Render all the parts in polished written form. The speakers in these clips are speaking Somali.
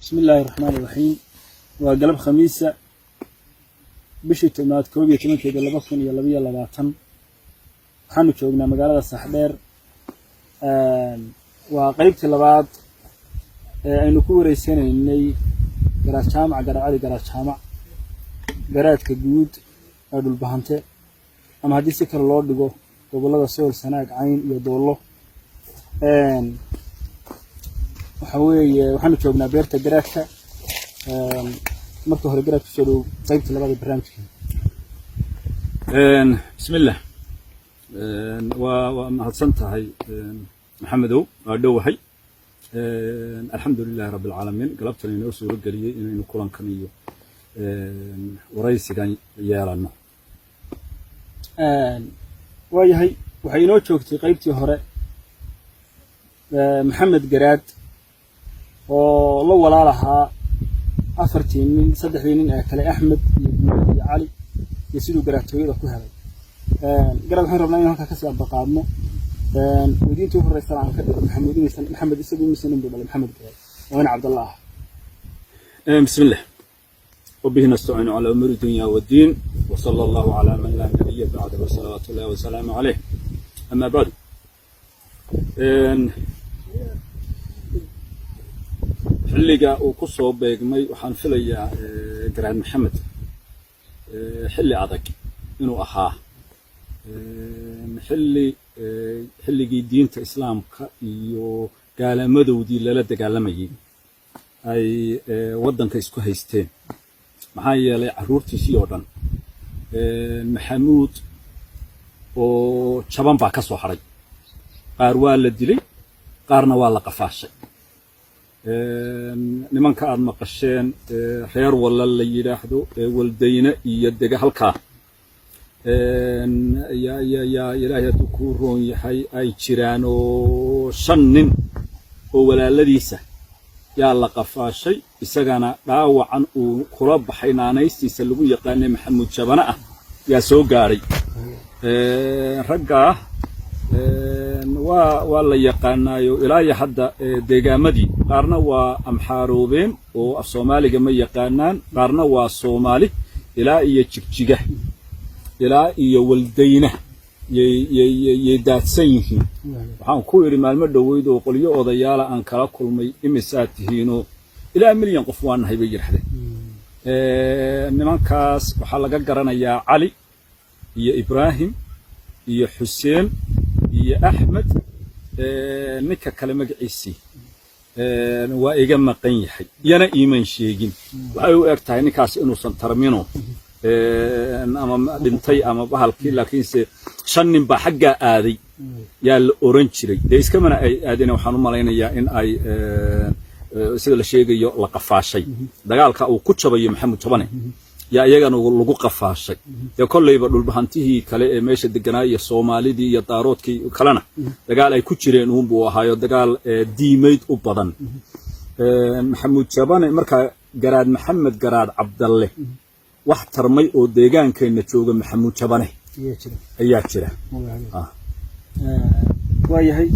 Bismi illaahi raxmaani raxiim. Waa galab Khamiisa, bishii 10aad 11-keeda 2022. Waxaanu joognaa magaalada Saaxdheer. Waa qeybtii labaad ee aynu ku wareysanaynay Garaad Jaamac Garaad Cali Garaad Jaamac, garaadka guud ee Dhulbahante, ama haddii si kale loo dhigo gobollada Sool, Sanaag, Cayn iyo Doollo. Waxa weeye waxaanu joognaa beerta garaadka. Marka hore, garaad, kusoo dhow qaybta labaad ee barnaamijkeena. Bismillah. Waa mahadsan tahay, Maxamedow. Waa dhowahay. Alxamdu lilahi rabbi alcaalamiin, galabtan inoo suuro geliyey inaynu kulankan iyo waraysigan yeelanno. Waayahay, waxay inoo joogtay qaybtii hore Maxamed Garaad oo la walaal ahaa afartii nin, saddexdii nin ee kale, Axmed iyo Guuleed iyo Cali, iyo siduu garaadtooyada ku helay. Garaad, waxaan rabnaa in halkaa kasii ambaqaadno. Weydiintii u horreysana aan ka dhigo Maxamuud inaysan Maxamed isagu imisa nin buu dhalay, Maxamed Garaad oo ina Cabdalla ah? Bismillah, وبه نستعين على أمور الدنيا والدين، وصلى الله على من لا نبي بعده، صلوات الله وسلامه عليه. أما بعد، xilliga uu ku soo beegmay waxaan filayaa Garaad Maxamed xilli adag inuu ahaa, xilligii diinta Islaamka iyo gaalamadowdii lala dagaalamayay ay waddanka isku haysteen. Maxaa yeelay, carruurtiisii oo dhan Maxamuud oo jaban baa ka soo hadhay. Qaar waa la dilay, qaarna waa la qafaashay. Nimanka aad maqasheen, reer walla la yidhaahdo, Waldayne iyo dega halkaa, yaa Ilaahay hadduu kuu roon yahay ay jiraan oo shan nin oo walaaladiisa yaa la qafaashay. Isagana dhaawacan uu kula baxay naanaystiisa lagu yaqaanay Maxamuud Jabane ah yaa soo gaadhay. Raggaa waa la yaqaanaayo ilaa iyo hadda deegaamadii. Qaarna waa Amxaaroobeen oo af Soomaaliga ma yaqaanaan, qaarna waa Soomaali. Ilaa iyo Jigjiga ilaa iyo Waldayna yay daadsan yihiin. Waxaan ku idhi maalmo dhoweyd oo qolyo odayaala aan kala kulmay, imisaad tihiinoo? Ilaa milyan qof waa nahay, bay yidhahdeen. Nimankaas waxaa laga garanayaa Cali iyo Ibraahim iyo Xuseen iyo Axmed. Ninka kale magaciisii waa iga maqan yahay, iyana iiman sheegin. Waxay u eg tahay ninkaas inuusan tarmino ama dhintay ama bahalkii, laakiinse shan nin baa xaggaa aaday yaa la oran jiray. Dee iskamana ay aadeen. Waxaan u malaynayaa in ay, sida la sheegayo, la qafaashay. Dagaalka uu ku jabayo Maxamed Jabane yaa iyagana lagu qafaashay. Dee kollayba Dhulbahantihii kale ee meesha deganaa iyo Soomaalidii iyo Daaroodkii kalena dagaal ay ku jireen uunbuu ahaayo, dagaal diimayd u badan. Maxamuud Jabane markaa, Garaad Maxamed Garaad Cabdalle, wax tarmay oo deegaankeenna jooga Maxamuud Jabane ayaa jira. Waayahay,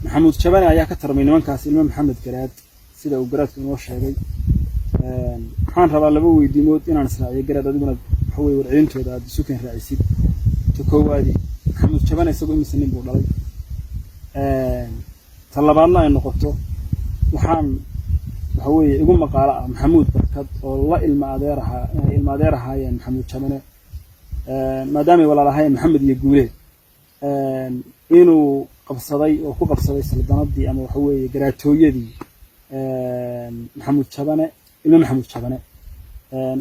Maxamuud Jabane ayaa ka tarmay nimankaas ilmo Maxamed Garaad, sida uu garaadku inoo sheegay. Waxaan rabaa laba weydiimood inaan israaciyo, garaad, adiguna waxa weye warcelintooda aad isu keen raacisid. Ta koowaadi, Maxamuud Jabane isagu imise nin buu dhalay? Ta labaadna ay noqoto, waxaan waxa weeye igu maqaalo ah Maxamuud Barkad oo la ilma adeer ahaa, inay ilma adeer ahaayeen Maxamuud Jabane, maadaamay walaal ahaayeen Maxamed iyo Guuleed, inuu qabsaday oo ku qabsaday saldanadii ama waxa weeye garaatooyadii Maxamuud Jabane, ilmo Maxamuud Jabane,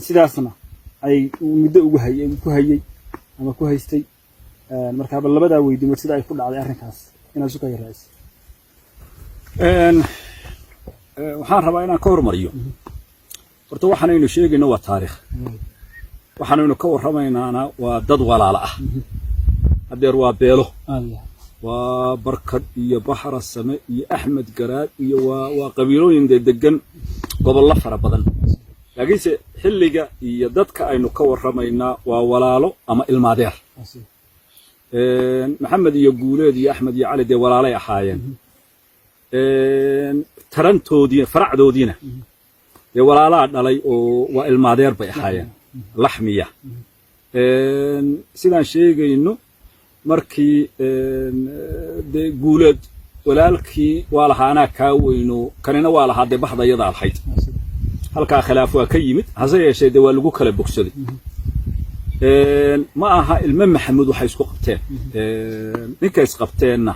sidaasna ay muddo ugu hayay, ku hayay ama ku haystay. Markaaba labadaa weydiimood, sida ay ku dhacday arrinkaas, inaad isu kaya raacisa. Waxaan rabaa inaan ka hormariyo. Horta waxaanaynu sheegayno waa taariikh, waxaanaynu ka warramaynaana waa dad walaala ah. Haddeer waa beelo, waa Barkad iyo Baxra Same iyo Axmed Garaad iyo waa qabiilooyin dee degan gobollo fara badan, laakiinse xilliga iyo dadka aynu ka warramaynaa waa walaalo ama ilmaadeer. Maxamed iyo Guuleed iyo Axmed iyo Cali dee walaalay ahaayeen. Tarantoodii, faracdoodiina dee walaalaa dhalay oo waa ilmaadeer bay ahaayeen laxmiya. Sidaan sheegayno, markii dee Guuleed walaalkii waa lahaa anaa kaa weyno, kanina waa lahaa dee baxda iyadaa lahayd, halkaa khilaaf waa ka yimid. Hase yeeshee dee waa lagu kala bogsaday. Ma aha ilmo Maxamuud waxay isku qabteen. Ninka isqabteenna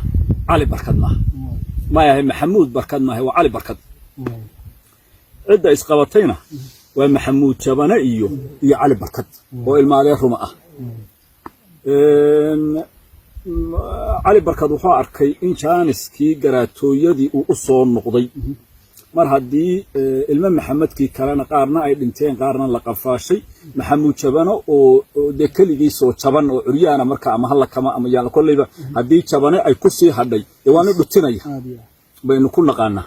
Cali Barkad maaha, ma ahay Maxamuud Barkad maaha, waa Cali Barkad. Cidda isqabatayna waa Maxamuud Jabane iyo Cali Barkad oo ilmaadee ruma ah. Cali Barkad wuxuu arkay in jaaniskii garaatooyadii uu u soo noqday, mar haddii ilmo Maxamedkii kalena qaarna ay dhinteen, qaarna la qafaashay, Maxamuud Jabane oo dee keligiisoo jaban oo curyaana marka ama hala kama ama yaan kolleyba, haddii Jabane ay ku sii hadhay, dee waa nin dhutinaya baynu ku naqaanaa.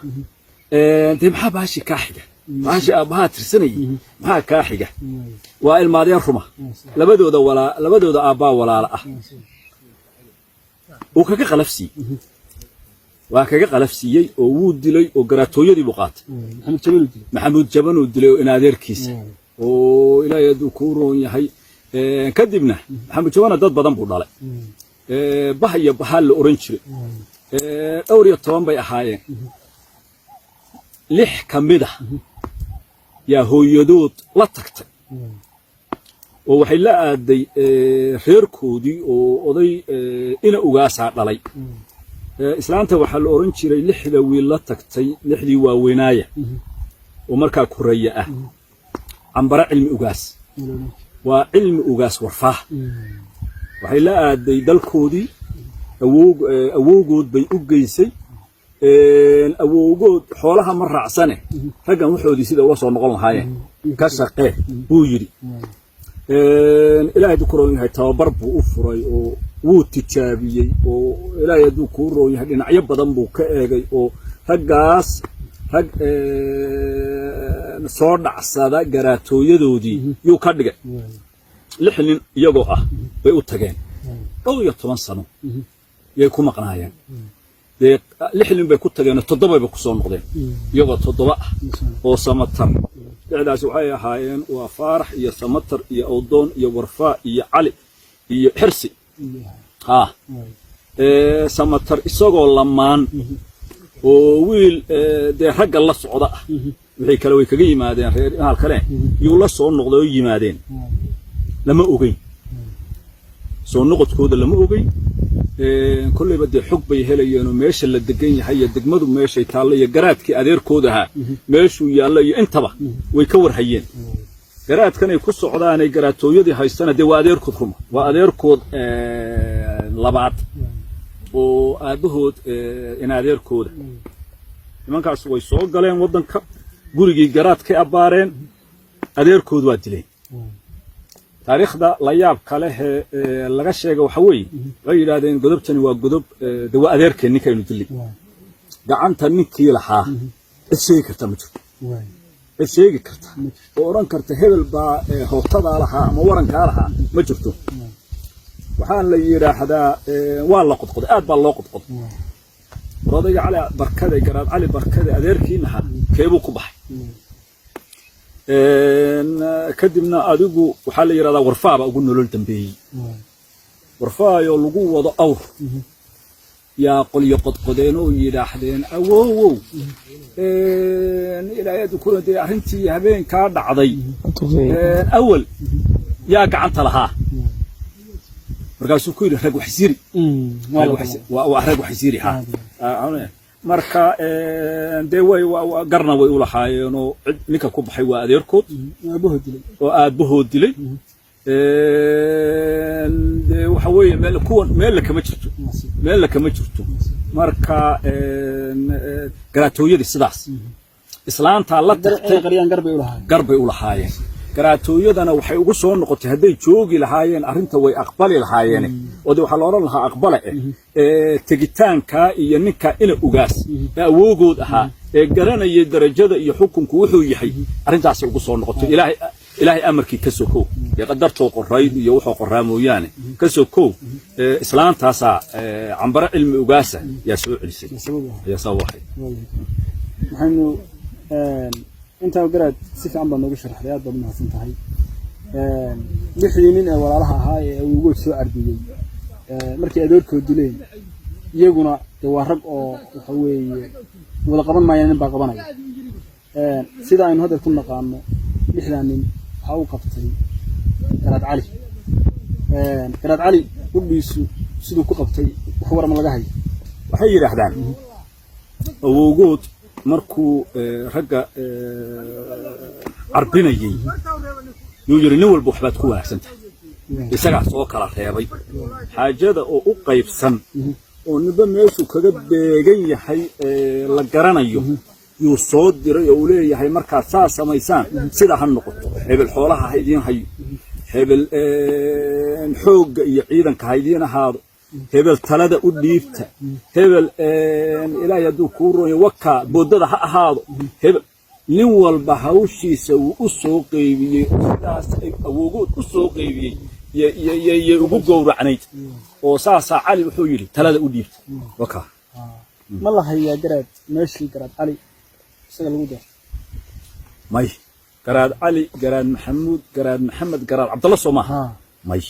Dee maxaa baashi kaa xiga? Baashi aabbahaa tirsanayay maxaa kaa xiga? Waa ilmaadeen ruma, labadooda walaa, labadooda aabbaa walaala ah. Uu kaga qalafsiiyey, waa kaga qalafsiiyey oo wuu dilay oo garaatooyadii buu qaatay. Maxamuud Jabanuu dilay oo inadeerkiisa oo Ilaahay hadduu kuu roon yahay. Kadibna Maxamuud Jabana dad badan buu dhalay, bah iyo bahaa la oran jiray, dhowr iyo toban bay ahaayeen. Lix ka mid ah yaa hooyadood la tagtay oo waxay la aaday reerkoodii oo oday ina ugaasaa dhalay. Islaanta waxaa la oran jiray, lixda wiil la tagtay, lixdii waaweynaaya oo markaa koreeye ah, Cambare Cilmi Ugaas, waa Cilmi Ugaas Warfaah. Waxay la aaday dalkoodii, awowgood bay u geysay. Awowgood xoolaha ma raacsane, raggan waxoodii sida ula soo noqon lahaayeen ka shaqee buu yidhi. Ilaahay hadduu ku roon yahay, tababar buu u furay oo wuu tijaabiyey, oo Ilaahay hadduu kuu roon yahay dhinacyo badan buu ka eegay, oo raggaas rag soo dhacsada garaatooyadoodii yuu ka dhigay. Lix nin iyagoo ah bay u tageen. Dhowr iyo toban sano yay ku maqnaayeen. Dee lix nin bay ku tageenoo toddobay ku soo noqdeen, iyagoo toddoba ah oo Samatar. Lixdaasi waxay ahaayeen waa Faarax iyo Samatar iyo Awdoon iyo Warfaa iyo Cali iyo Xirsi. Ha, Samatar isagoo lamaan oo wiil dee ragga la socda ah, wixii kale way kaga yimaadeen reer hal kale, yuu la soo noqday oo yimaadeen. Lama ogeyn soo noqodkooda, lama ogeyn. Kolleyba dee xog bay helayeenoo meesha la degan yahay iyo degmadu meeshay taallo iyo garaadkii adeerkooda ahaa meeshuu yaallo iyo intaba way ka warhayeen. Garaadkanay ku socdaanay garaatooyadii haystana dee waa adeerkood ruma, waa adeerkood labaad oo aabbahood in adeerkooda. Nimankaas way soo galeen waddanka, gurigii garaadkay abbaareen, adeerkood waa dileen. Taariikhda la yaab kalehee laga sheega waxa weeye, waxay yidhaahdeen godobtani waa godob de waa adeerkeen ninkaynu dilay. Gacanta ninkii lahaa cid sheegi karta ma jirto, cid sheegi karta oo odhan karta hebel baa hootadaa lahaa ama warankaa lahaa ma jirto. Waxaa la yidhaahdaa waa la qodqoday, aad baa loo qodqoday. War odayga Cali Barkade, Garaad Cali Barkade adeerkiin ahaa, keebuu ku baxay? Kadibna adigu waxaa la yidhahdaa Warfaaba ugu nolol dambeeyey. Warfaayoo lagu wado awr yaa qolyo qodqodeen oo yidhaahdeen awowow, Ilaahay hadduu ku dee arrintii habeenkaa dhacday awal yaa gacanta lahaa? Markaasuu ku yidhi rag waxsiri, waa rag waxsiri. Ha, marka dee way garna way u lahaayeenoo cid ninka ku baxay waa adeerkood oo aabbahood dilay. Dee waxa weeye meel kuwan meella kama jirto, meella kama jirto. Marka garaatooyadii sidaas islaantaa la tagtay gar bay u lahaayeen. Garaatooyadana waxay ugu soo noqotay, hadday joogi lahaayeen arrinta way aqbali lahaayeen, oo de waxaa la odhan lahaa aqbale eh tegitaankaa iyo ninka ina ugaas ee awoogood ahaa ee garanayay darajada iyo xukunku wuxuu yahay, arrintaasay ugu soo noqotay. Ilaahay amarkii ka sokow dee qadartoo qorayd iyo wuxuu qoraa mooyaane ka sokow, islaantaasaa Cambare Cilmi Ugaasa yaa soo celisay, yaa sabab ahayd. Waxaynu intaa, garaad, si fiican baad noogu sharaxday, aad baad umahadsan tahay. Lixdii nin ee walaalaha ahaa ee awowgood soo carbiyey markii adeerkood dileen, iyaguna dee waa rag oo waxa weeye wada qaban maayaan, nin baa qabanaya. Sida aynu hadda ku naqaano, lixdaa nin waxaa u qabtay Garaad Cali. Garaad Cali qudhiisu siduu ku qabtay wax warama laga hayo? Waxay yidhaahdaan awowgood markuu ragga carbinayey yuu yidhi, "Nin walba waxbaad ku wanaagsan tahay." Isagaa soo kala reebay xaajada oo u qaybsan oo ninba meeshuu kaga beegan yahay la garanayo yuu soo diray oo uu leeyahay, "Markaad saa samaysaan sidaa ha noqoto, hebel xoolaha ha idiin hayo, hebel xoogga iyo ciidanka ha idiin ahaado, hebel talada u dhiibta, hebel Ilaahay hadduu kuu roonyo wakaa boodada ha ahaado, hebel." Nin walba hawshiisa wuu u soo qeybiyey. Sidaas ay awoogood u soo qeybiyey yay ugu gowracnayd oo saasaa Cali wuxuu yidhi, "Talada u dhiibta wakaa." Ma la hayaa, garaad, meeshii Garaad Cali isaga lagu doortay? May. Garaad Cali, Garaad Maxamuud, Garaad Maxamed, Garaad Cabdalla, soo maaha? May.